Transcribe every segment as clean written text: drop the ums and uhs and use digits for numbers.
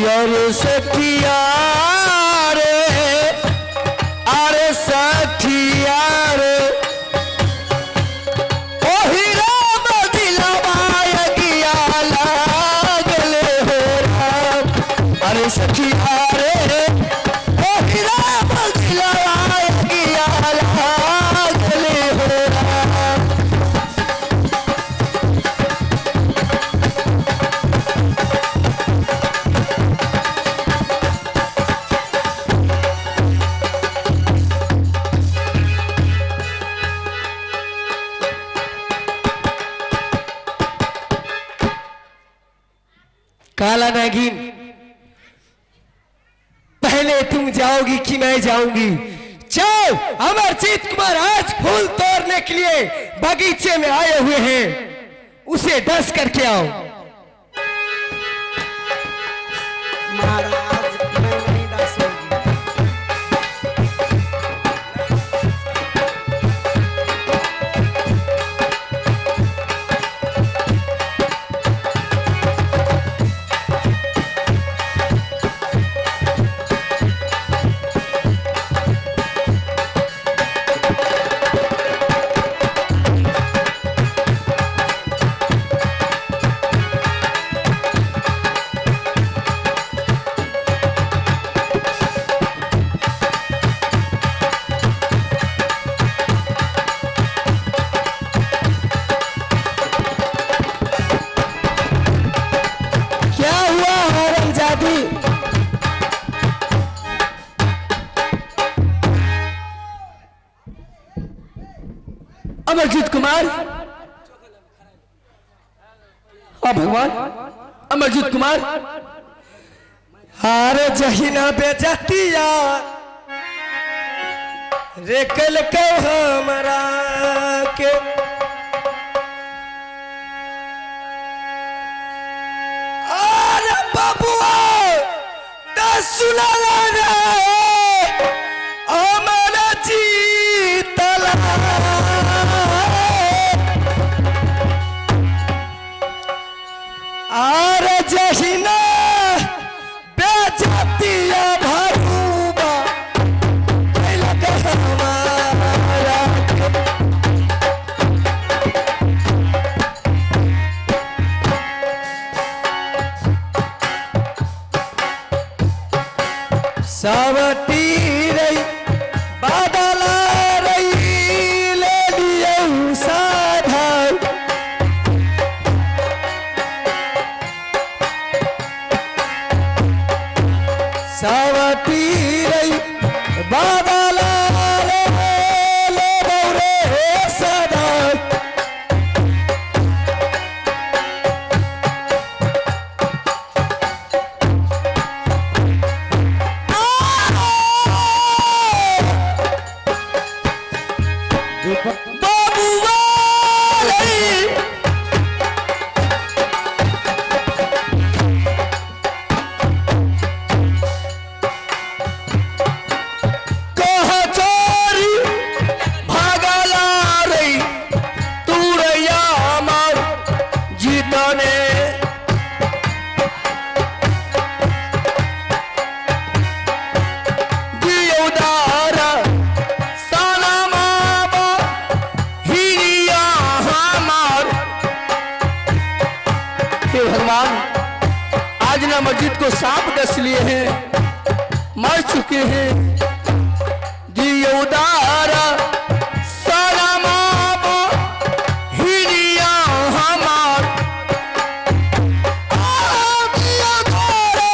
कि अरे सखिया रे, अरे सखिया रे, ओही राम दिलवा अगिया लागले हो राम। अरे सखिया रे, ओही राम दिलवा अगिया लागले हो राम। काला नागिन, पहले तुम जाओगी कि मैं जाऊंगी? चलो, अमरजीत कुमार आज फूल तोड़ने के लिए बगीचे में आए हुए हैं, उसे डस करके आओ। महाराज, मैं नहीं डसूंगी। क्या हुआ हरामजादी? अमरजीत कुमार, हाँ भगवान, अमरजीत कुमार, अरे जहिना बेजतिया रे कल के हमरा के, अरे बबुआ त सुना रे अमर जीतला, अरे जहिना बेजतिया भरूबा कैलक हमारा के। सावटी रही बादला रही ले लियऊ साधा, सावटी रही बादला रे ले बौरे सदा। बबुआ रे, कह चोरी भागला रे तुरैया मार जीतने, जियौदारा साला माबा हिरिया हमार। हे भगवान, आज ना मस्जिद को सांप डस लिए हैं, मर चुके हैं। जियौदारा साला माबा हिरिया हमार। आ जियौदारा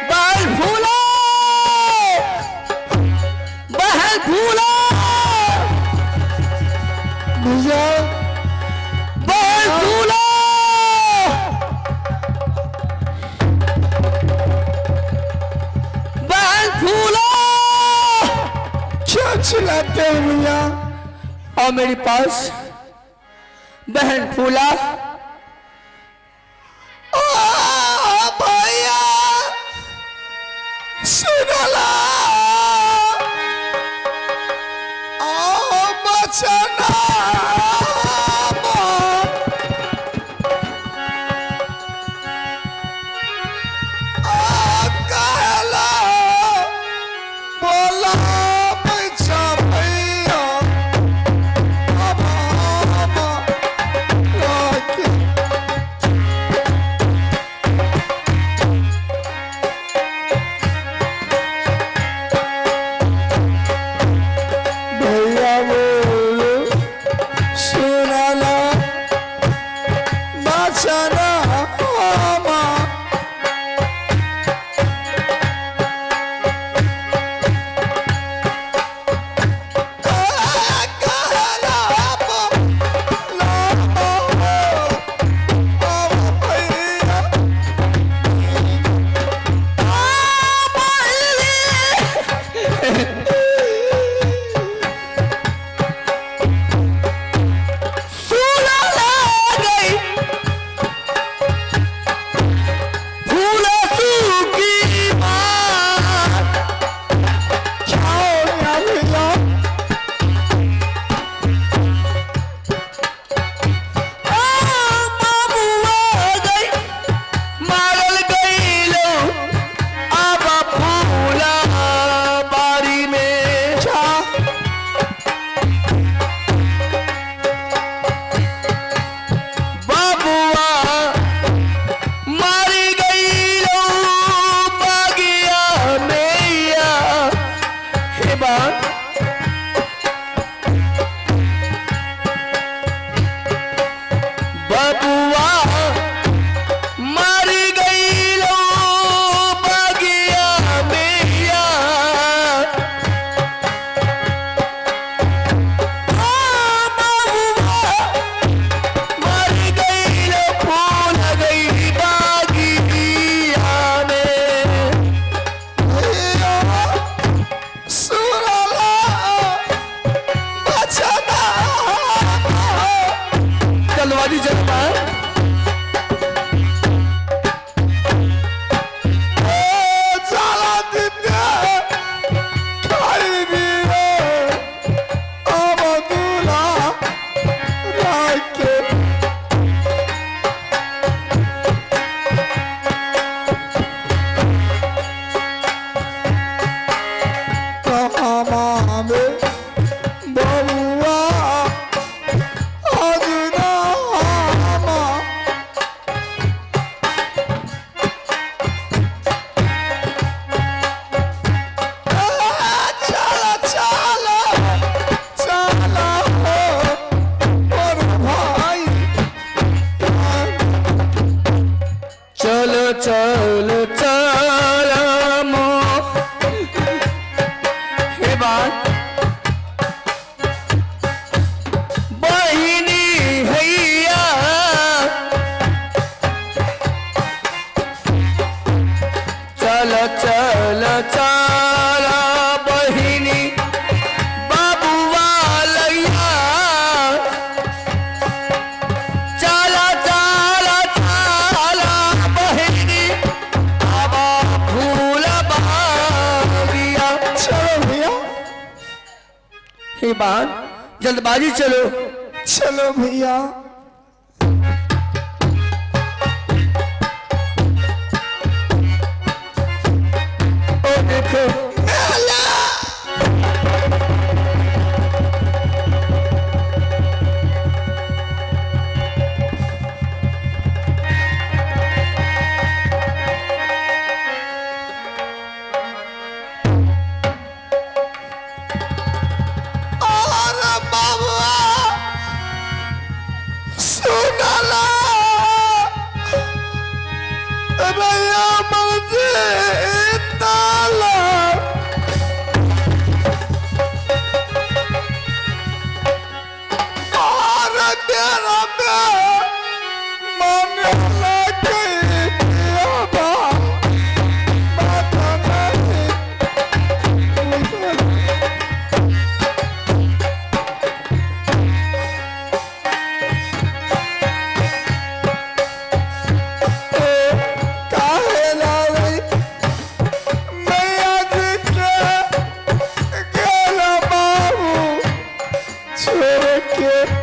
बहल फूलो, बहल फूलो भैया, बहल फूलो। बहल फूलो। क्या चिल्लाते हो भैया? और मेरे पास बहन फूला। भैया सुनला आ बचना आ कहला बोला पैसा भैया अब हम राखी। भैया बोलो सुनला बचना हमा। कहला बोला भैया फूला गई फूला सूखी मार। क्या हो गया भैया? आ बाबुआ गई मारल गईलो अब फूला बारी में। क्या बाबुआ मारी गईलो बागिया मैया। हे बात बबुआ मारी गईलो बागिया मैया। आ बबुआ मर गई फूल गई बागिया में। भैया सुनला बचना चलवादी जनता जाला दिते खाई दिए अब दूल्हा राखे। कहाँ में बबुआ अजनामा। चला चला चला हो और भाई। चलो चलो चलो मो हे बात बहिनी हैया। चलो चलो चलो बहिनी बाबुआ लैया। चला चला चला बहिनी आबा फूल बागिया। चलो भैया। हे बात जल्दबाजी चलो। चलो भैया। ओ देखो और बाबुआ सुनला रैया मर्जी ताला। के।